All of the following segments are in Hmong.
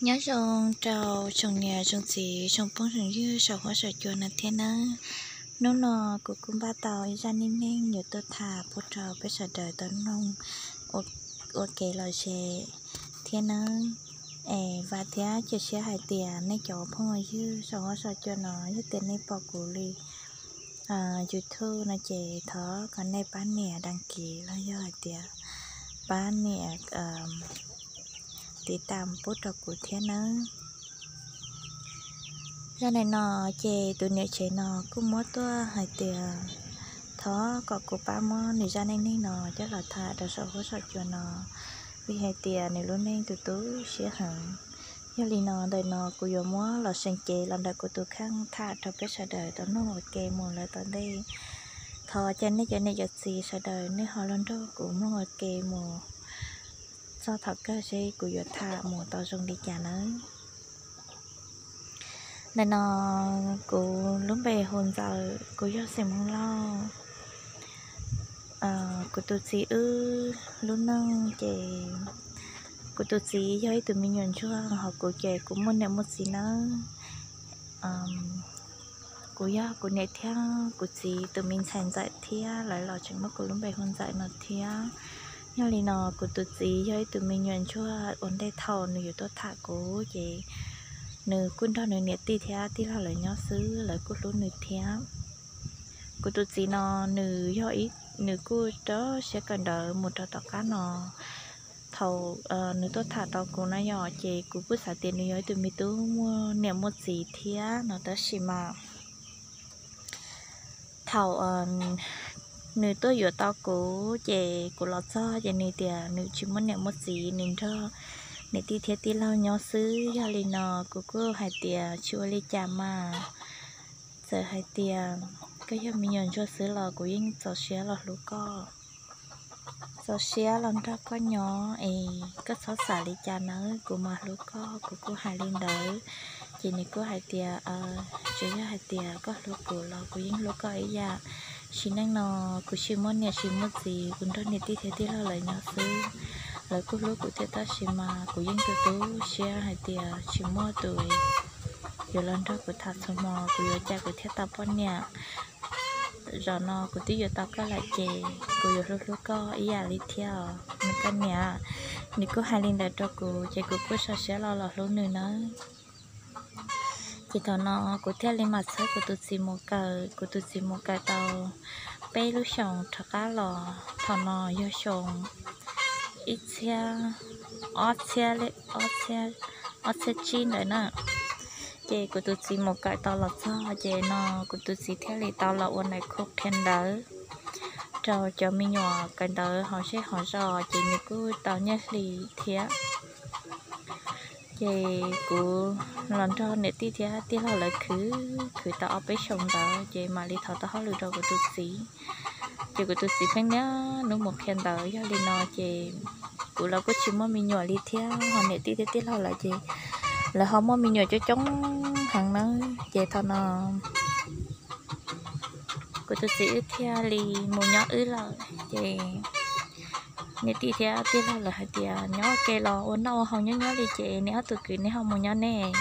Nyob zoo rau tsoom niam tsoom txiv tsoom phooj tsoom ywg saum huab saum cua no thiab nawb. Hnub no kuv kuj npaj tau ib zaj neej neeg yuav tuaj tham pub rau peb sawv daws tau mloog ua kev lom zem thiab nawb. Es vam thiab cia siab hais tias nej cov phooj ywg saum huab saum cua no yog tias nej pom kuv li YouTube no ces thov kom nej pab nias đăng ký los yog hais tias pab nias tiv tam pub rau kuv thiab nawb. Zaj neej neeg no ces tus niam tsev no kuj muab tuaj hais tias thov kom kuv pab muab nws zaj neej neeg no coj los tham rau saum huab saum cua no, vim hais tias nws lub neej tu tu siab heev. Yog li no ntawm no kuv yuav muab los seev cev los ntawm kuv tus kheej tham rau peb sawv daws tau mloog ua ke mus lawm tom ntej. Thov cia nej cov niam cov txiv sawv daws nej ho los nrog kuv mloog ua ke mus txog thaum kawg seb kuv yuav tham mus tau zoo li cas nawb. Ntawm no kuv lub npe hu Ntxawm, kuv yog xeem Hmoob Lauj. Kuv tus txiv wb lub neej ces kuv tus txiv yog ib tug me nyuam ntsuag, ho kuv ces kuv muaj niam muaj txiv nawb. Kuv yog kuv niam thiab kuv txiv tus me ntxhais ntxawm thiab lawv los tseem muab kuv lub npe hu Ntxawm no thiab. Yog li no kuv tus txiv yog ib tug me nyuam ntsuag ua ntej thaum nws yuav tuaj tham kuv ces nws kuj nrog nws niam tij thiab tij laug lawv nyob xwb, lawv kuj hlub nws thiab. Kuv tus txiv no nws yog, nws kuj rau siab kawm ntawv mus rau tom qab no. Thaum nws tuaj tham tau kuv na yom, ces kuv kuj xav tias nws yog ib tug me tub muaj niam muaj txiv thiab no, tab sis mas thaum nws tuaj yuav tau kuv ces kuv los txog ces nws tias nws tsis muaj niam muaj txiv, nws nrog niam tij thiab tij laug nyob xwb. Yog li no kuv kuj hais tias tsis ua li cas mas, txawm hais tias koj yog me nyuam ntsuag xwb los kuv yeej txaus siab los hlub koj, txaus siab los nrog koj nyob es koj txhob xav li cas nawb, kuv mas hlub koj. Kuv kuj hais li ntawd ces nws kuj hais tias tsuas yog hais tias koj hlub kuv los kuv yeej hlub koj ib yam. Sim neej no kuv tsis muaj niam tsis muaj txiv, kuv nrog niam tij thiab tij laug lawv nyob xwb. Lawv kuj hlub kuv thiab tab sis mas kuv yeej tu tu siab hais tias tsis muaj tus yuav los nrog kuv tham txhua hmo, kuv yuav cas kuv thiaj tau poj niam. Zaum no kuv twb yuav tau koj lawm ces kuv yuav hlub hlub koj ib yam li thiab os nws koj niam. Nws kuj hais li ntawd rau kuv ces kuv kuj so siab los los hlub nws nawb. Ces thaum no kuv thiaj li mam txhawb kuv tus txiv mus kawm. Kuv tus txiv mus kawm tau peb lub xyoos rov qab los, thaum no yog xyoo ib txhiab, ob txhiab, ob txhiab tsib ntawd na. Ces kuv tus txiv mus kawm tau los txog ces no kuv tus txiv thiaj li tau los ua nais khu qhia ntawv rau cov me nyuam kawm ntawv hauv zej hauv zos ces nws kuj tau nyiaj hli thiab. Ces kuv los nrog niam tij thiab tij laug lawv khwv khwv tau ob peb xyoos ntawd ces mam li thov tau hauj lwm rau kuv tus txiv. Ces kuv tus txiv pheej niaj hnub mus qhia ntawv, yog li no ces kuv los kuj tsis muaj me nyuam li thiab, ho niam tij thiab tij laug lawv ces lawv ho muaj me nyuam coob coob heev nawb. Ces thaum no kuv tus txiv wb thiaj li mus nyob wb lawm. Ces niam tij thiab tij laug lawv hais tias nyob ua ke los ua noj ua haus nyob nyob li ces neb ob tug kwv neb ho mus nyob neb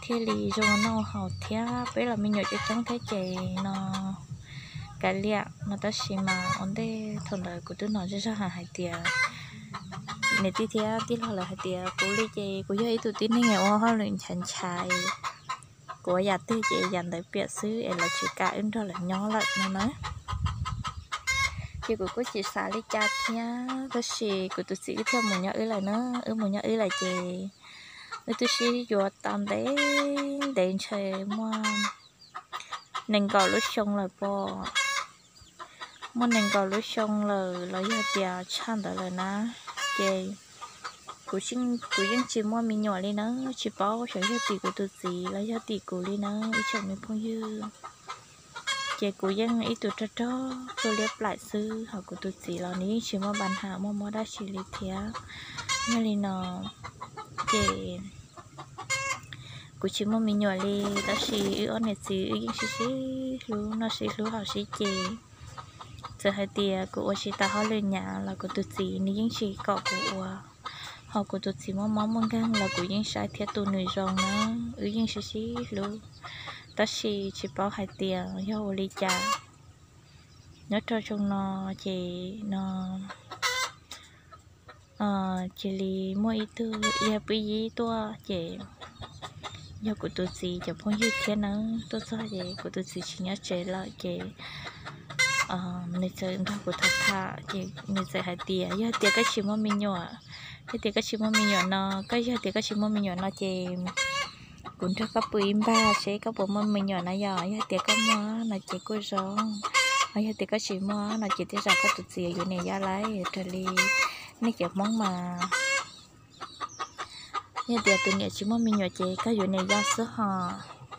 thiaj li zoo ua noj ua haus thiab, peb los me nyuam coob coob thiab ces no kav liam no. Tab sis mas ua ntej thaum ntawd kuv twb hnov zej zog hais tias niam tij thiab tij laug lawv hais tias kuv li ces kuv yog ib tug tib neeg ua hauj lwm nchai nchai, kuv ua yam twg ces yam ntawd piam xwb es lawv tsis kam wb nrog lawv nyob lawm no na. Ces kuv kuj tsis xav li cas thiab, tab sis kuv tus txiv wb thiaj mus nyob wb lawm na. Wb mus nyob wb lawm ces wb twb sib yuav tau ntev ntev ntshe muaj nees nkaum lub xyoo lawm pom, muaj nees nkaum lub xyoo lawm los yog tias tshaj ntawd lawm na. Ces kuv yeej tsis muaj me nyuam li na, tsis paub xyov yog tim kuv tus txiv los yog tim kuv li na ib tsoom me phooj ywg. Ces kuv yeej ib tug rog rog plhu liab plaim xwb, ho kuv tus txiv los nws yeej tsis muaj npa nham muaj mob dab tsi li thiab. Yog li no ces kuv tsis muaj me nyuam li, tab sis wb ob niam txiv wb yeej sib sib hlub noj sib hlub haus sib ce. Txawm hais tias kuv ua tsis tau hauj lwm nyav los kuv tus txiv nws yeej tsis kom kuv ua, Ho kuv tus txiv muaj mob muaj nkeeg los kuv yeej saib thiab tu nws zoo na, wb yeej sib sib hlub. Tab sis tsis paub hais tias yog ua li cas, nyob rau xyoo no ces no cia li muaj ib tug yog pib yib tuaj ces yog kuv tus txiv cov phooj ywg thiab nawb. Tuaj txog ces kuv tus txiv tsis nyob tsev lawm ces nws txawm nrog kuv tham tham ces nws txawm hais tias yog tias koj tsis muaj me nyuam, yog tias koj tsis muaj me nyuam no, koj yog tias koj tsis muaj me nyuam no ces kuv nrog koj pw ib npag seb koj puas muaj me nyuam na yom. Yog tias koj muaj no ces kuj zoo, ho yog tias koj tsis muaj no ces tej zaum koj tus txiv yuav niam yau lawm. Raws li nej cov Hmoob mas yog tias tus niam tsis muaj me nyuam ces koj yuav niam yau xwb ho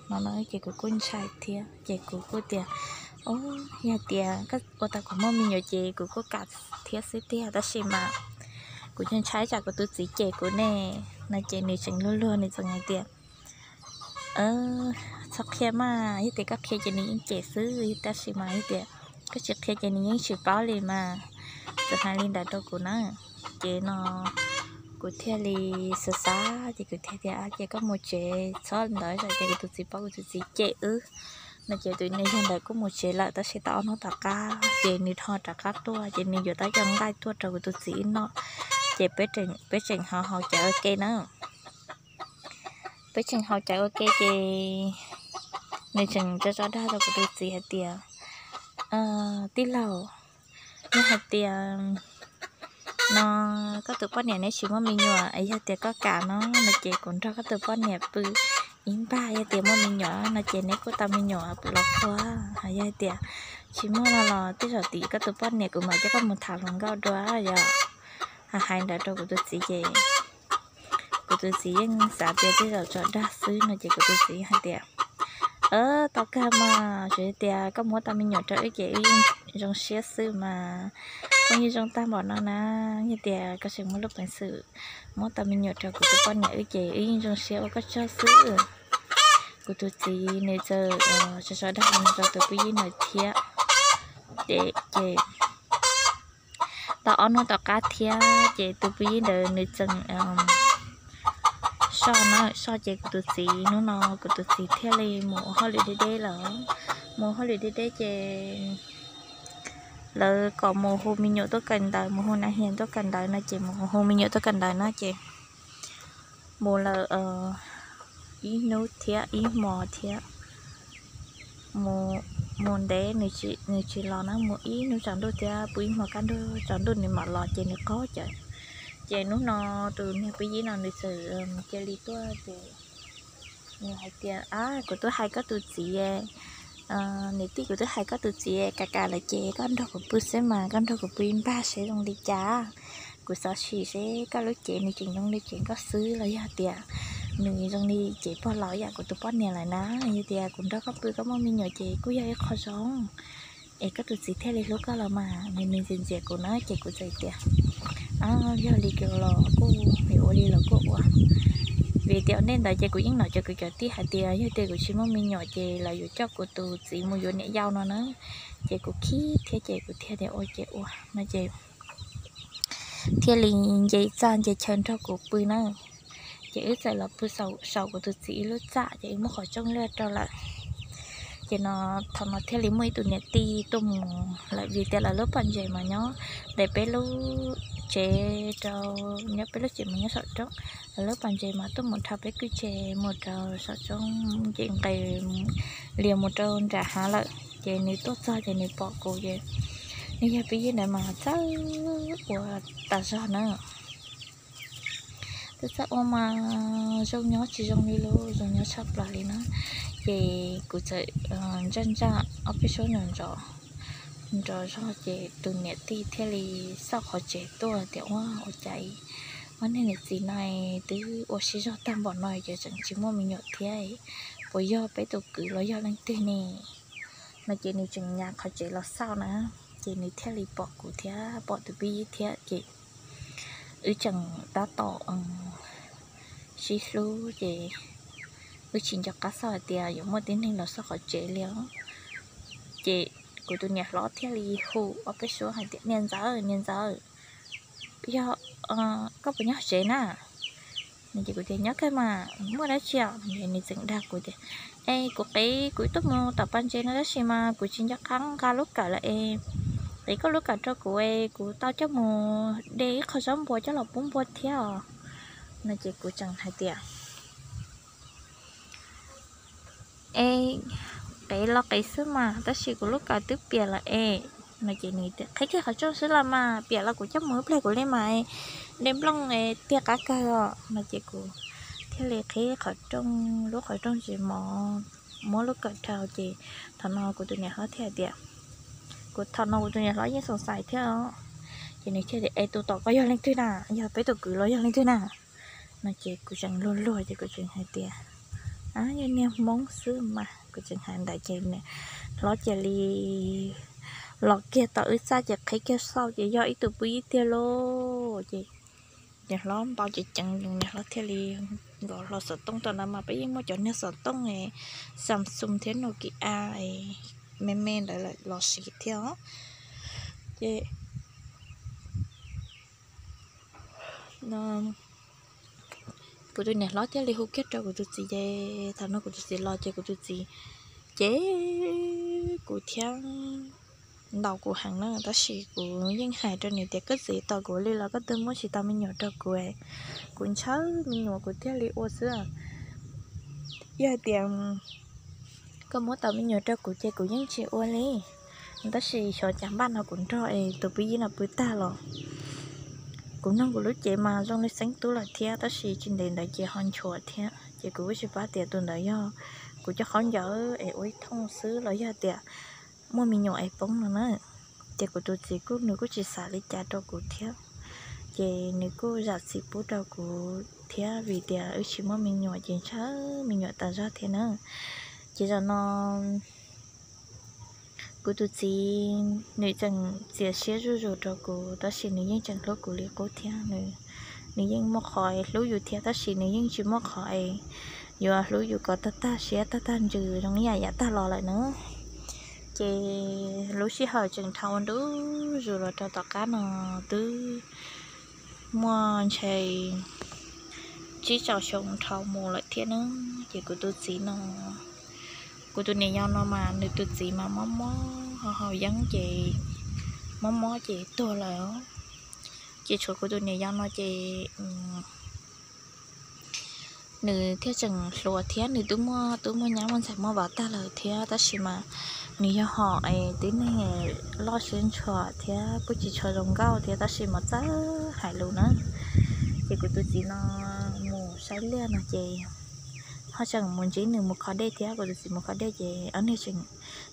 no no. Ces kuv kuj ntshai thiab ces kuv kuj tias, o, yog tias koj ua tau kom muaj me nyuam ces kuv kuj kam thiab xwb tiag, tab sis mas kuv ntshai tsam kuv tus txiv cem kuv ne. No ces nws tseem luag luag nws txawm hais tias, txhob qhia mas, yog tias koj qhia ces nws yeej cem xwb, tab sis mas yog tias koj tsis qhia ces nws yeej tsis paub li mas. Txawm hais li ntawd rau kuv na. Ces no kuv thiaj li xav xav ces kuv thiaj tias ces koj mus tsev txhob ntawd, ces kuv tus txiv paub kuv tus txiv cem wb no ces tus niam yog ntawd kuj mus tsev lawm. Tab sis tau ob hnub tom qab ces nws ho rov qab tuaj ces nws yuav tau cov nqaij tuaj rau kuv tus txiv wb noj. Ces peb tseem ho haus cawv ua ke na. Peb tseem haus cawv ua ke ces nws tseem tso tso dag rau kuv tus txiv hais tias, tij laug, yog hais tias no koj tus poj niam neb tsis muaj me nyuam es yog tias koj kam no no ces kuv nrog koj tus poj niam pw ib npag, yog tias muaj me nyuam no ces neb kuj tau me nyuam los khuab, yog hais tias tsis muaj no los tej zaum tim koj tus poj niam kuv mam coj koj mus tham hluas nkauj dua yom. Hais ntawd rau kuv tus txiv ces kuv tus txiv yeej xav tias tej zaum tso dag xwb no ces kuv tus txiv hais tias, tau kawg mas, tsuas tias koj muab tau me nyuam rau wb ces wb yeej zoo siab xwb mas, koj yeej zoo tag npaum no na. Yog tias koj tseem muaj lub peev xwm muab tau me nyuam rau kuv tus poj niam wb ces wb yeej zoo siab ua koj tsaug xwb. Kuv tus txiv nws txawm tso tso dag rau tus phooj ywg ntawd thiab. Ces tau ob hnub tom qab thiab ces tus phooj ywg ntawd nws tseem soj na, soj ces kuv tus txiv, hnub no kuv tus txiv thiaj li mus ua hauj lwm deb deb lawm. Mus ua hauj lwm deb deb ces lawv kom mus hu me nyuam tuaj kawm ntawv, mus hu nas hias tuaj kawm ntawv no ces mus hu me nyuam tuaj kawm ntawv no ces mus lawm ib hnub thiab ib hmo thiab. Mus ntev nws tsis los na, mus ib hnub tsaus ntuj thiab pw ib hmo kaj ntug tsaus ntuj nws mam los ces nws qaug cawv. Ces hnub no tus niag phooj ywg no nws txawm cia li tuaj ces nws hais tias, a, kuv twb hais koj tus txiv, niam tij, kuv twb hais koj tus txiv kam kam lawm ces koj nrog kuv pw seb mas, koj nrog kuv pw ib npag seb zoo li cas. Kuv xav sim seb koj lub cev nws tseem zoo li cev nkauj xwb los yog tias nws zoo li cev pog laus yam kuv tus poj niam lawm na. Yog tias kuv nrog koj pw koj muaj me nyuam ces kuj yog ib qho zoo, es koj tus txiv thiaj li hlub koj los mas. Nws ntxias ntxias kuv na ces kuv txawm tias, yog li los kuj, vim ua li los kuj ua. Vim tias ua ntej ntawd ces kuv yeej nom cov kwv cov tij hais tias yog tias kuv tsis muaj me nyuam ces lawv yuav coj kuv tus txiv mus yuav niam yau no na. Ces kuv khib thiab ces kuv thiaj tias ua ces ua no ces thiaj li nce txaj nce chaw nrog kuv pw na. Ces wb txawm los pw saum kuv tus txiv ib lub txaj ces wb muab qhov rooj liaj rau lawm. Ces no thaum no thiaj li muaj ib tug niam tij tuaj mus lawm vim tias lawv lub poj ntses mas nyob ntawm peb lub tsev rau, nyob peb lub tsev mas nyob saum roob. Lawv lub poj ntses mas tuaj mus dhau peb kwj tsev mus rau saum roob ces nqes lias mus rau nram hav lawm. Ces nws tuaj txog ces nws pom kuv ces nws yog phooj ywg ntawd mas txawj ua tas zog na. Twb txawj ua mas zoo nyob tsis zoo li lub, zoo nyob tshaj plaws li na. Ces kuv txawm ntsaj ntsaj ob peb suab nrov nrov zog ces tus niam tij thiaj li xauj qhov tsev tuaj tias, ua, ua cas ob niag niam txiv no twb ua siab zog tag npaum no ces tseem tsis muaj me nyuam thiab, puas yog peb tus kwv los yog leej twg ne? No ces nws tseem nyas qhov tsev los xauj na, ces nws thiaj li pom kuv thiab pom tus phooj ywg thiab ces wb tseem tab tom sib hlub ces wb tsis nco qab xauj hais tias yuav muaj tib neeg los xauj qhov tsev li os. Ces kuv tus niam hlob thiaj li hu ob peb suab hais tias, niam ntxawm, niam ntxawm, yog Koj puas nyob tsev na? No ces kuv tias, Nyob kawg mas, muaj dab tsi os? Nws txeem dag kuv tias, Es kuv qiv kuv tuaj mus tom pas ntses no tab sis mas kuv tsis nco qab nqa lub kawm lawm es qiv koj lub kawm rau kuv es kuv tau coj mus de ib qho zaub npua coj los pub npua thiab os. No ces kuv tseem hais tias, Es qiv los qiv xwb mas, tab sis kuv lub kawm twb piam lawm es. No ces nws tias, Qhib kiag qhov rooj xwb los mas, piam los kuv coj mus ib pliag kuv li mas, de nplooj tiag qab kawg os. No ces kuv thiaj li qhib qhov rooj, lub qhov rooj tsis mov, muab lub kawm rau ces thaum no kuv tus niam hlob thiaj hais tias, kuv thaum no kuv tus niam hlob yeej xoom xais thiab os. Ces nws thiaj tias, Es tus tom koj yog leej twg na? Yog peb tus kwv los yog leej twg na? No ces kuv tseem luag luag ces kuv tseem hais tias, Ab, yog niag Hmoob xwb mas. Kuv tseem hais ntawd ces niam hlob cia li los kiag tau wb txaj ces qhib kiag xauj ces yog ib tug pw ib tiag lauj. Ces niam hlob npau ceev ceev, niam hlob thiaj li nkaus hlo xov tooj. Thaum ntawd mas peb yeej muaj cov niag xov tooj Samsung thiab Nokia me me ntawd los siv thiab os. Ces kuv tus niam hlob thiaj li hu kiag rau kuv tus txiv ces thaum no kuv tus txiv los ces kuv tus txiv ces kuv thiab ntaus kuv heev na, tab sis kuv yeej hais rau nws tias, Koj txiv, tau kuv li los koj twb muab tsis tau me nyuam rau kuv, kuv ntshaw me nyuam kuv thiaj li ua xwb. Yog hais tias koj muab tau me nyuam rau kuv ces kuv yeej tsis ua li. Tab sis xyov cas npaj no kuv nrog es tus pw yib no pw tag los kuv mloog kuv lub cev mas zoo li xeeb tub lawm thiab, tab sis tsis ntev ntawd ces ho nchuav thiab. Ces kuv kuj tsis paub tias tus ntawd yog kuv cov khaub ncaws es ua ib thooj xwb los yog tias muaj me nyuam es poob no na. Ces kuv tus txiv kuj, nws kuj tsis xav li cas rau kuv thiab. Ces nws kuj zam txim pub rau kuv thiab, vim tias wb tsis muaj me nyuam ces ntshaw me nyuam tas zog thiab na. Ces zaum no kuv tus txiv nws tseem txias siab zuj zus rau kuv, tab sis nws yeej tseem hlub kuv li qub thiab. Nws yeej muaj qhov es hlub yus thiab, tab sis nws yeej tsis muaj qhov es yuav hlub yus kom tag tag siab tag tag ntsws zoo ib yam yav tag los lawm na. Ces lub sij hawm tseem dhau ua ntu zus los rau tom qab no twb muaj ntshe tsib rau xyoo dhau mus lawm thiab na. Ces kuv tus txiv no, kuv tus niam yau no mas nws tus txiv mas mob mob ho haus yeeb ces mob mob ces tuag lawm. Ces tshuav kuv tus niam yau no ces nws thiaj tseem hluas thiab, nws twb muaj tub muaj nyab muaj ntxhais muaj vauv tag lawm thiab, tab sis mas nws yog hom es tib neeg loj siab ntshua thiab kuj tsis tshua zoo nkauj thiab, tab sis mas txawj hais lus na. Ces kuv tus txiv no mus saib liaj no ces ho tseem mus ntsib nws mus kho dej thiab, kuv tus txiv mus kho dej ces ob niag tseem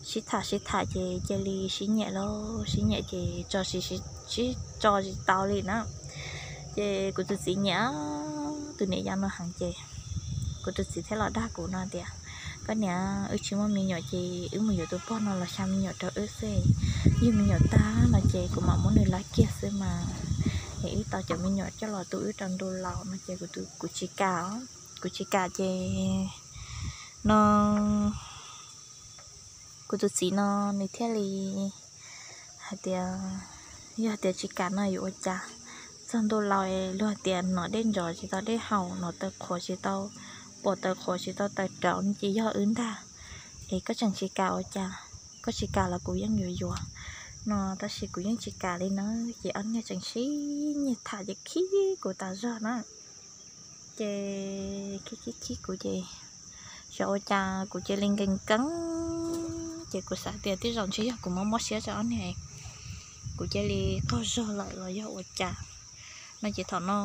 sib tham sib tham ces cia li sib nyiam lauj, sib nyiam ces tso tsis tso tsis tau li na. Ces kuv tus txiv nyiam tus niam yau no heev ces kuv tus txiv thiaj los dag kuv no tias, Koj niam, wb tsis muaj me nyuam ces wb mus yuav tus pog no los xya me nyuam rau wb xwb, yug me nyuam tag no ces kuv mam muab nws laib kiag xwb mas, es wb tau cov me nyuam coj los tu wb rau ntu laus no ces kuv tsis kam, kuv tsis kam ces no kuv tus txiv no nws thiaj li hais tias, Yog tias tsis kam no yuav ua cas? Txog ntu laus es luag tias nom dej ntsov tsis tau dej haus, nom taw qhuav tsis tau, pom taw qhuav tsis tau taw rauv no ces yog wb ntag. Es koj tseem tsis kam ua cas? Koj tsis kam los kuv yeej yuav yuav no, tab sis kuv yeej tsis kam li na. Ces ob niag tseem sib nyiag tham ces khib kuv tas zog na. Ces khib khib khib kuv ces xyov ua cas kuv cia li nkees nkees, ces kuv xav tias tej zaum ntshe yog kuv mob mob siab rau ob niag, kuv cia li qaug zog lawm los yog ua cas no. Ces thaum no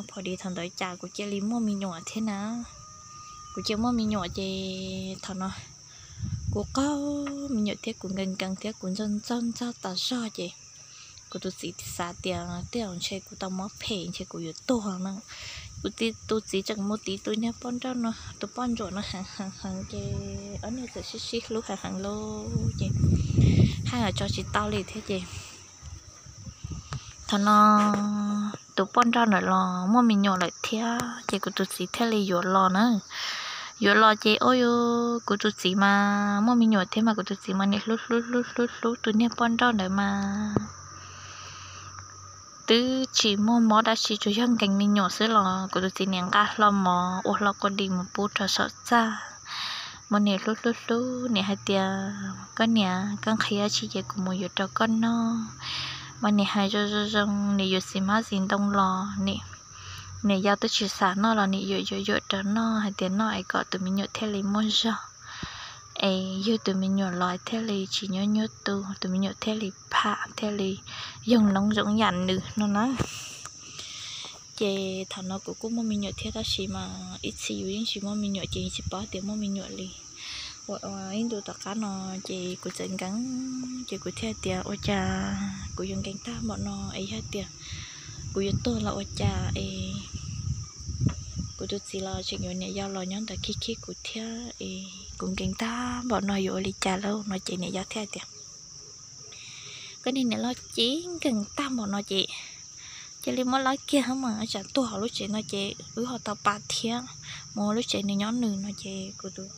pom dis thaum ntawd cas kuv cia li muaj me nyuam thiab na. Kuv cia muaj me nyuam ces thaum no kuv qaug me nyuam thiab kuv nkees nkees thiab kuv ntxaug ntxaug ntxaug tas zog ces kuv tus txiv xav tias tej zaum ntshe kuv tau mob phem ntshe kuv yuav tuag na. Kuv tus txiv tseem mus tiv tus niag poj nrauj no, tus poj ntsuam no heev heev heev ces ob niag txawm sib sib hlub heev heev lauj ces haj tso tsis tau li thiab ces thaum no tus poj nrauj ntawd los muaj me nyuam lawm thiab ces kuv tus txiv thiaj li yuav los na. Yuav los ces ua, kuv tus txiv mas muaj me nyuam thiab mas kuv tus txiv mas nws hlub hlub hlub hlub hlub tus niag poj nrauj ntawd mas twb tsis muaj mob dab tsi, tsuas yog nkees me nyuam xwb los kuv tus txiv niam nqa hlo mov ua hlo kua dis mus pub rau saum txaj. Muab niam hlub hlub hlub, niam hais tias, koj niam, koj nqhis dab tsi ces kuv mus yuav rau koj noj. Mas niam hais zoo zoo zoo, niam yuav xis hmab xis ntoo los niam, niam yau twb tsis xam noj los niam yuam yuam yuam rau noj hais tias noj es kom tus me nyuam thiaj li muaj zog, es yug tus me nyuam los thiaj li tsis nyuab nyuab tu, tus me nyuam thiaj li pham thiaj li yoog loob zoo yam nws no na. Ces thaum no kuv kuj muaj me nyuam thiab tab sis mas ib txhis yus yeej tsis muaj me nyuam ces tsis paub tias muaj me nyuam li. Ua ib ntus tom qab no ces kuv txawm nkees, ces kuv thiaj tias ua cas kuv yuav nkees tag npaum no es yog tias kuv yuav tuag los ua cas es kuv tus txiv los tseem yuav niam yau los nyob ntawd khib khib kuv thiab es kuv nkees tag npaum no yuav ua li cas lauj no ces niam yau thiaj tias, koj niag niam loj, ces nkees tag npaum no ces cia li muab lawv kiag mas tsam tuag hauv lub tsev no ces wb ho tau pa thiab, mus ua lub tsev nws nyob nws no ces kuv tus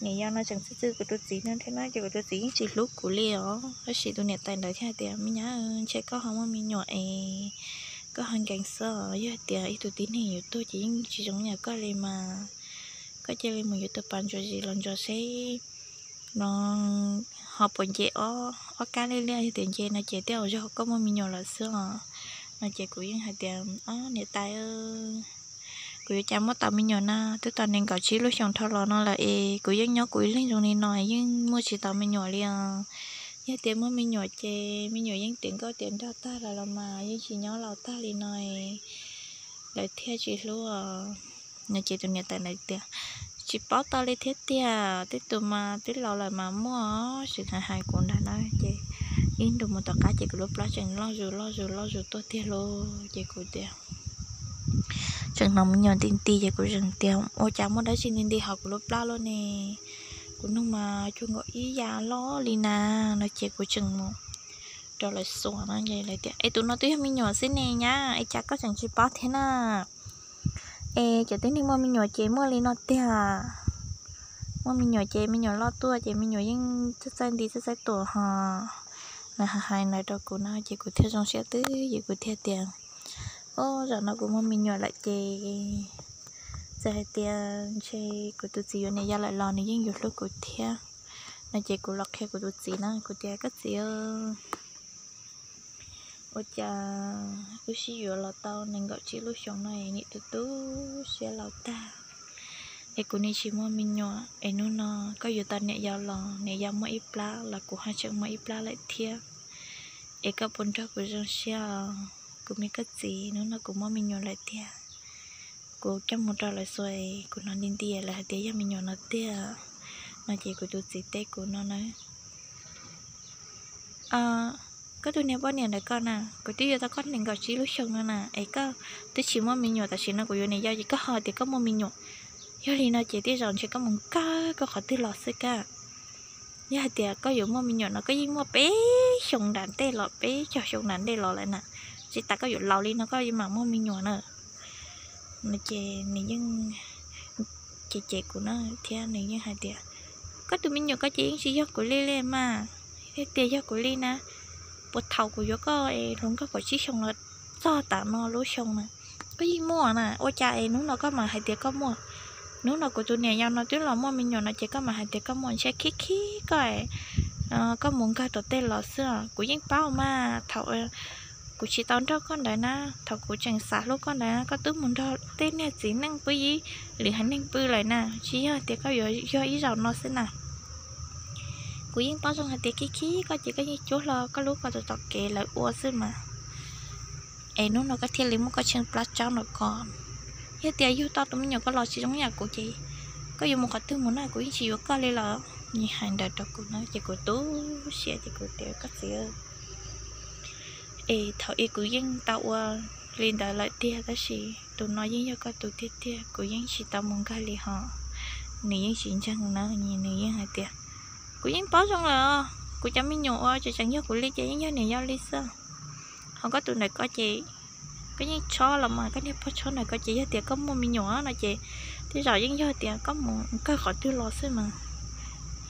niam yau no tseem txwj txwj kuv tus txiv no thiab na ces kuv tus txiv yeej tsis hlub kuv li os. Tab sis tus niam tais ntawd thiaj hais tias, me nyuam, ntshe koj ho muaj me nyuam es koj ho nkees xwb, yog tias ib tug tib neeg yuav tuag ces yeej tsis zoo yam koj li mas, koj cia li mus yuav tus pas ntsuas zis los ntsuas seb no ho puas nce ob kab liab liab, yog tias nce no ces tej zaum koj muaj me nyuam lawm xwb os. No ces kuv yeej hais tias, o niam tais, kuv yuav cas muaj tau me nyuam na, twb tau nees nkaum tsib lub xyoos dhau los no lawm es kuv yeej nyob kuv ib leeg zoo li no yeej muaj tsis tau me nyuam li os. Yog tias muaj me nyuam ces me nyuam yeej tiav nkauj tiav nraug tag lawm los mas yeej tsis nyob laus tag li no lawv thiaj tsis hlub os. No ces tus niam tais ntawd tias, tsis paub tau li thiab tiag, tej tus mas twb laus lawm mas muaj, tseem hais hais kuv ntag na ces ib ntus mus tom qab ces kuv lub plab tseem loj zus loj zus loj zus tuaj tiag lauj ces kuv tias, tseem hnov me nyuam nti nti ces kuv tseem tias ua cas muaj dab tsi nti nti hauv kuv lub plab lauj ne. Kuv nug mas cuag nkaus ib yam loj li na. No ces kuv tseem mus rau lawv xyuas no ces lawv tias, es tus no twb yog me nyuam xwb ne nyab, es cas koj tseem tsis paub thiab na. Es cov tib neeg muaj me nyuam ces muaj li no tiag, muaj me nyuam ces me nyuam loj tuaj ces me nyuam yeej txaij txaij nti txaij txaij tuam ho. Lawv hais hais ntawd rau kuv no ces kuv thiaj zoo siab twb ces kuv thiaj tias, o, zaum no kuv muaj me nyuam lawm ces txawm hais tias ntshe kuv tus txiv yuav niam yau lawm los nws yeej yuav hlub kuv thiab. No ces kuv los qhia kuv tus txiv na, kuv tias, koj txiv, ua cas wb sib yuav los tau nees nkaum tsib lub xyoos no nim tu tu siab laus tag, es kuv nim tsis muaj me nyuam, es hnub no koj yuav tau niam yau los niam yau muaj ib plab los kuv haj tseem muaj ib plab lawm thiab. Es koj puas nrog kuv zoo siab os kuv me koj txiv, hnub no kuv muaj me nyuam lawm tiag. Kuv coj mus rau lawv xyuas, kuv hnov nti nti lawv hais tias yog me nyuam no tiag. No ces kuv tus txiv teb kuv no na, koj tus niag poj niam ntawd koj na, kuv twb yuav tau koj nees nkaum tsib lub xyoo no na, es koj twb tsis muaj me nyuam, tam sim no kuv yuav niam yau ces koj ho tias koj muaj me nyuam. Yog li no ces tej zaum ntshe koj mus nkag koj qhov twg los xwb kab. Yog hais tias koj yuav muaj me nyuam no koj yeej muaj peb xyoo nram ntej los, peb caug xyoo nram ntej los lawm na, tsis tas koj yuav laus li no koj mam muaj me nyuam na. No ces nws yeej cem cem kuv na, thiab nws yeej hais tias, koj tus me nyuam ko ces yeej tsis yog kuv li li mas, yog tias yog kuv li na, puas thaum kuv yuav koj es hluas nkauj kaum tsib xyoo los txog tam no lub xyoo na, koj yeej muaj na, ua cas es hnub no koj mam hais tias koj muaj? Hnub no kuv tus niam yau no twb los muaj me nyuam no ces koj mam hais tias koj muaj, ntshe khib khib koj, koj mus nkag tom tej los xwb. Kuv yeej paub mas, thaum kuv tsis tau nrog koj ntawd na, thaum kuv tseem xav hlub koj ntawd na, koj twb mus nrog tej niag txiv neej pw ib lwm haiv neeg pw lawm na, tsis yog tias koj yuav yog ib zaug no xwb na. Kuv yeej paub zoo hais tias khib khib koj ces koj yeej cuab hlo koj lub ko tus tom kev lawv ua xwb mas. Es hnub no koj thiaj li muaj koj tsheej plab tsaub no ko. Yog tias yug tau tus me nyuam ko los tsis zoo yam kuv ces koj yuav mus qhov twg mus na, kuv yeej tsis yuav koj li lawm. Nws hais ntawd rau kuv na ces kuv tu siab ces kuv tias, koj txiv, es thaum ub kuv yeej tau ua li ntawd lawm tiag, tab sis tus no yeej yog koj tus tiag tiag, kuv yeej tsis tau mus nkag li hos. Nws yeej tsis ntseeg na, nws yeej hais tias, kuv yeej paub zoo lawm os, kuv cov me nyuam uas tseem tseem yog kuv li ces yeej yog niam yau li xwb. Ho koj tus ntawm ko ces koj yeej tshob los mas, koj niag pog tshob ntawm ko ces yog tias koj muaj me nyuam no ces tej zaum yeej yog tias koj mus nkag qhov twg los xwb mas.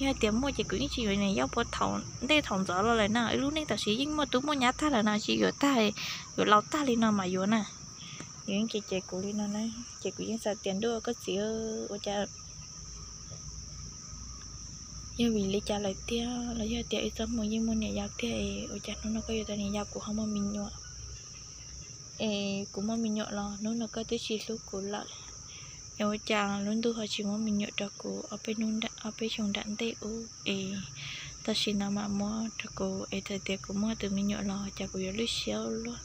Yog hais tias muaj ces kuv yeej tsis yuav niam yau puag thaum ntej thaum ntxov los lawm na. Wb lub neej tam sim yeej muaj tub muaj nyab tag lawm na, tsis yuav tag, yuav laus tag li no mas yuav na. Ces kuv li no na, ces kuv yeej xav tias ntuj koj txiv, ua cas yog vim li cas lawm tiag los yog tias wb txoj hmoo yeej muaj niam yau tiag, ua cas hnub no koj yuav tau niam yau kuv ho muaj me nyuam. Es kuv muaj me nyuam los hnub no koj twb tsis hlub kuv lawm, es ua cas lub ntuj ho tsis muab me nyuam rau kuv ob peb xyoos nram ntej ub es tam sim no mam muab rau kuv es txawm tias kuv muaj tus me nyuam los cas kuv yuav lwj siab luaj.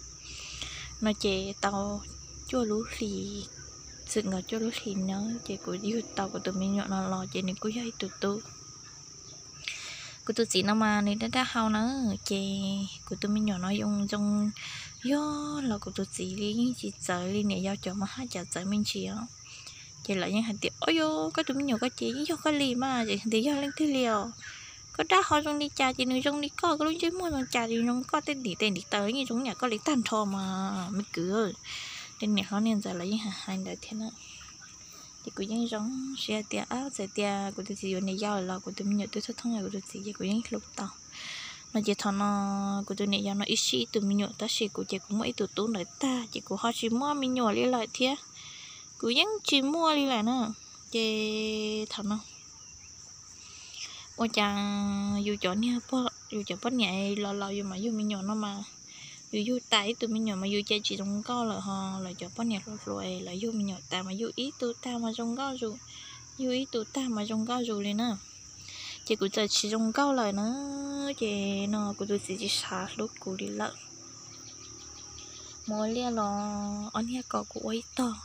No ces tau cuaj lub hlis, txwm nkaus cuaj lub hlis no ces kuv yug tau kuv tus me nyuam no los ces nws kuj yog ib tug tub. Kuv tus txiv no mas nws dab dab hau na, ces kuv tus me nyuam no zoo zoo, yog los kuv tus txiv li yeej tsis txawv li niam yau cov mas haj cas txawv me ntsis os. Ces lawv yeej hais tias, o yog koj tus me nyuam koj ces yeej yog koj li mas, ces tias yog leej twg li os? Koj dab hau zoo li cas ces nws zoo li koj, koj lub ntsej muag zoo cas ces zoo koj, tej ntiv tes ntiv taw yeej zoo niam koj li tag nrho mas me kwv. Tej niam hlob niam ntxawm lawv yeej hais ntawd thiab na. Ces kuv yeej zoo siab tias txawm tias kuv tus txiv yuav niam yau lawm los kuv tus me nyuam twb thooj thooj yog kuv tus txiv ces kuv yeej hlub tau. No ces thaum no kuv tus niam yau no ib sij ib tug me nyuam tab sis kuv ces kuv muaj ib tug tub ntawd tag ces kuv ho tsis muaj me nyuam li lawm thiab. Kuv yeej tsis muaj li lawm na. Ces thaum no ua cas yus cov niag, yus cov poj niam los laus yus mam yug me nyuam no mas, yus yug tas ib tug me nyuam mas yus cia tsis zoo nkauj lawm ho lawv cov poj niam hluas hluas lawv yug me nyuam tas mas yug ib tug tag mas zoo nkauj zus, yug ib tug tag mas zoo nkauj zus li na. Ces kuv txawm tsis zoo nkauj lawm na, ces no kuv tus txiv tsis xav hlub kuv li lawm. Mus ua liaj los ob niag kom kuv ua ib tog,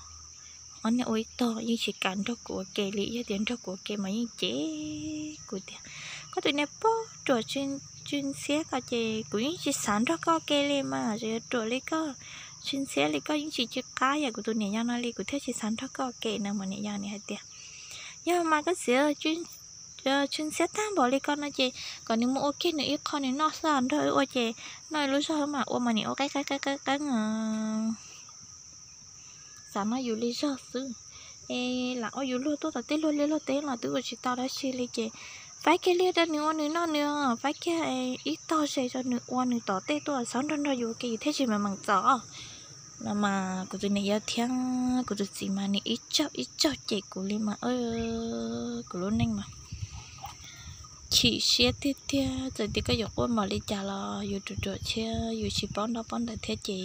ob niag ua ib tog yeej tsis kam nrog kuv ua ke li, yog tias nrog kuv ua ke mas yeej cem kuv tias, koj tus niag pog ruam tsw ntxhiab ko ces kuv yeej tsis xav nrog koj ua ke li mas, tsuas yuav ruam li koj, tsw ntxhiab li koj yeej tsis cia qab yam kuv tus niam yau no li, kuv thiaj tsis xav nrog koj ua ke no mas niam yau nws hais tias, yog mas koj txiv, tsw ntxhiab tag npaum li koj no ces kom nws mus ua kiag nws ib qho nws noj xwb, nrog wb ua ces noj lub zog mas ua mas nim ua qeeb qeeb qeeb qeeb, xav noj yus li zog xwb. Es lam ua yus luag tuaj tom tej luag liaj luag teb los twb ua tsis tau dab tsi li ces faib kiag liaj rau nws ua nws noj nws, faib kiag ib tog ze rau nws ua nws tom tej tuaj, txhob nrog nrog yus ua ke yus thiaj tsis meem meem txom. No mas kuv tus niam yau thiab kuv tus txiv mas nws ib tsaug ib tsaug cem kuv li mas, kuv lub neej mas chim siab tiag tiag. Txawm tias koj yuav quaj npaum li cas los yus ruam ruam thiab yus tsis paub ntaub paub ntawv thiab ces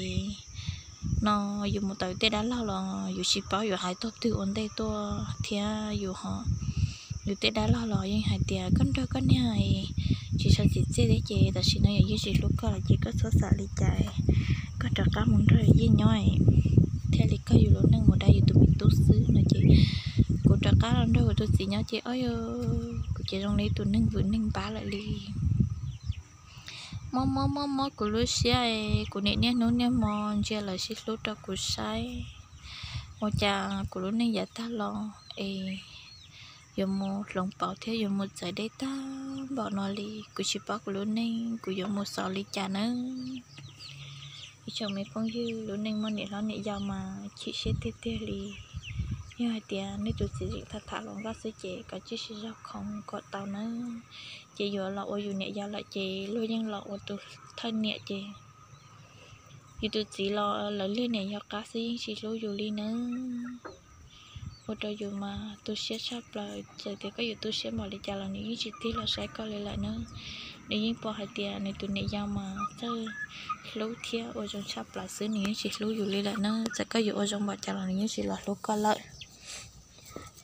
no yus mus tau tej dab laug los yus tsis paub yus hais tog twg ua ntej tuaj thiab yus ho, yus tej dab laug los yeej hais tias koj nrog koj niag tsis tshua txim txiaj thiab ces tam sim no yus yeej tsis hlub koj lawm ces koj txhob xav li cas, koj rov qab mus nrog yus nyob thiaj li kawg yus lub neej mus dab yus tus me tub xwb no ces kuv rov qab los nrog kuv tus txiv nyob ces o, kuv ces zoo li tus neeg vwm neeg npab lawm li. Mob mob mob mob kuv lub siab es kuv niam niaj hnub niaj hmo ntsia lawv sib hlub rau kuv saib. Ua cas kuv lub neej yav tag los es yuav mus hloov pauv thiab yuav mus txawv deb tag npaum no li, kuv tsis paub kuv lub neej kuv yuav mus xaus li cas nawb. Ib tsoom me phooj ywg, lub neej muaj niam hlob niam yau mas chim siab tiag tiag li. Yog hais tias nej tus txiv tseem tham tham hluas nkauj xwb ces koj cia li zov khoom kom tau nawb. Ces yuav los ua yus niam yau lawm ces luag yeej los ua tus thawj niam ces yus tus txiv los lawv liag niam yau qab xwb yeej tsis hlub yus li nawb. Ua rau yus mas tu siab tshaj plaws, txawm tias koj yuav tu siab npaum li cas los nws yeej tsis tig los saib koj li lawm nawb. Nws yeej pom hais tias nws tus niam yau mas txawj hlub thiab ua zoo tshaj plaws xwb, nws yeej tsis hlub yus li lawm nawb. Txawm koj yuav ua zoo npaum cas los nws yeej tsis los hlub koj lawm.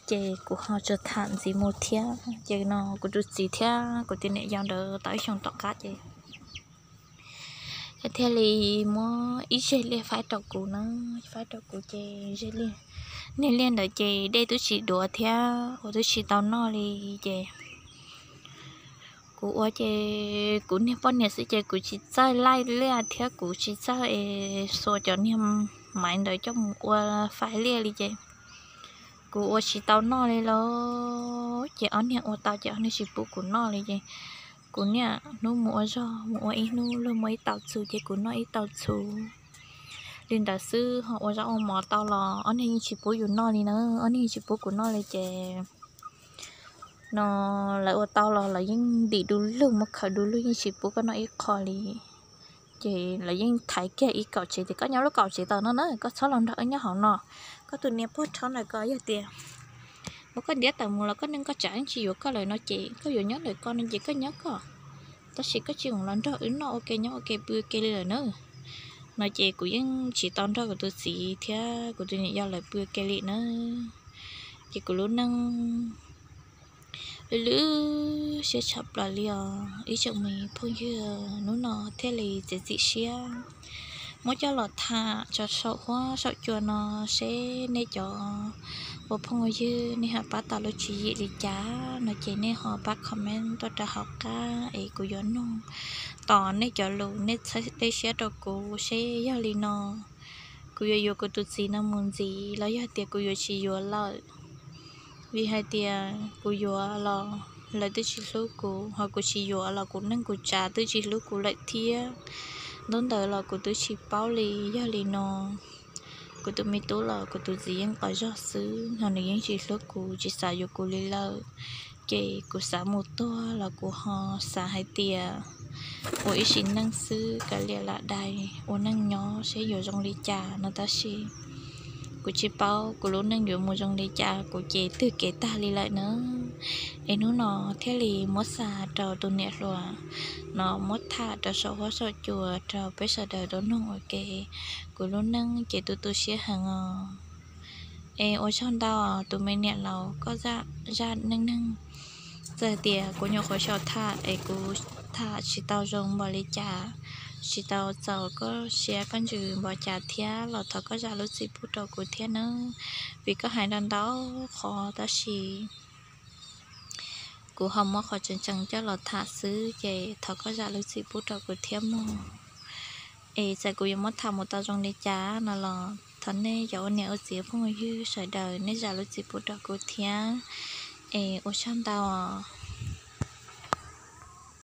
Ces kuv ho tsuas tham ntxiv mus thiab ces no kuv tus txiv thiab kuv tus niam yau ntawd tau ib xyoos tom qab ces thiaj li muab ib zeg liaj faib rau kuv na, faib rau kuv ces zeg liaj, niag liaj ntawd ces dej twb tsis duav thiab ua twb tsis tau noj li ces kuv ua ces kuv niag poj niam xwb ces kuv tsis txawj laij liaj thiab kuv tsis txawj es xuas cov niag maiv ntawd coj mus ua faib liaj li ces kuv ua tsis tau noj li lauj. Ces ob niag ua tau ces ob niag tsis pub kuv noj li ces kuv niaj hnub mus ua zog, mus ua ib hnub luag muab ib tau txhuv ces kuv noj ib tau txhuv li ntawd xwb. Ho ua zaub ua mov tau los ob niag yeej tsis pub yus noj li na, ob niag yeej tsis pub kuv noj li ces no lawv ua tau los lawv yeej ntim du lug muab khaws du lug yeej tsis pub koj noj ib qho li. Ces lawv yeej thaiv kiag ib kaum tsev tias koj nyob lub kaum tsev tom no na, koj txhob los nrog wb nyob hauv no. Koj tus niam puag rhov ntawm ko yog tias muab koj ntiab tawm mus los koj neej koj tsav yeej tsis yuav koj lawm no ces koj yuav nyob ntawm ko no ces koj nyob koj, tab sis koj tsis mus los nrog wb noj ua ke nyob ua ke pw ua ke li lawm na. No ces kuv yeej tsis tau nrog kuv tus txiv thiab kuv tus niam yau lawv pw ua ke li na. Ces kuv lub neej lwj lwj siab tshaj plaws li os ib tsoom me phooj ywg, hnub no thiaj li txiav txim siab muab coj los tham tso saum huab saum cua no seb nej cov ua phooj ua ywg nej ho pab tau lub tswv yim li cas no ces nej ho pab comment tuaj rau hauv qab es kuv yuav nug tos nej cov lus nej txhawb tej siab rau kuv seb yog li no kuv yuav yuav kuv tus txiv no mus ntxiv los yog tias kuv yuav tsis yuav lawm. Vim hais tias kuv yuav los lawv twb tsis hlub kuv, ho kuv tsis yuav los kuv neej kuv tsav twb tsis hlub kuv lawm thiab. Ntaub ntawv los kuv twb tsis paub li, yog li no kuv tus me tub los kuv tus txiv yeej qhov zog xwb no nws yeej tsis hlub kuv tsis xav yuav kuv li lawm. Ces kuv xav mus tuag los kuv ho xav hais tias ua ib sim neej xwb kav liam lam dai ua neej nyob seb yuav zoo li cas no tab sis kuv tsis paub kuv lub neej yuav mus zoo li cas kuv ces twg kev tag li lawm na. Es hnub no thiaj li muab xa rau tus niam hluas no muab tham rau saum huab saum cua rau peb sawv daws tau noog ua ke. Kuv lub neej ces tu tu siab heev os. Es ua tsaug ntau tus me niam laus koj zaj neej neeg. Txawm tias kuv nyuam qhuav xyaum tham es kuv tham tsis tau zoo npaum li cas, tsis tau txaus koj siab koj ntsws npaum cas thiab los thov koj zam lub txim pub rau kuv thiab nawb. Vim koj hais ntau ntau qhov tab sis kuv ho muab qhov tseem tseem coj los tham xwb ces thov koj zam lub txim pub rau kuv thiab mog. Es txawm kuv yuav muab tham mus tau zoo li cas no los thov nej cov ua niam ua txiv phooj ywg sawv daws nej zam lub txim pub rau kuv thiab. Es ua tsaug ntau os.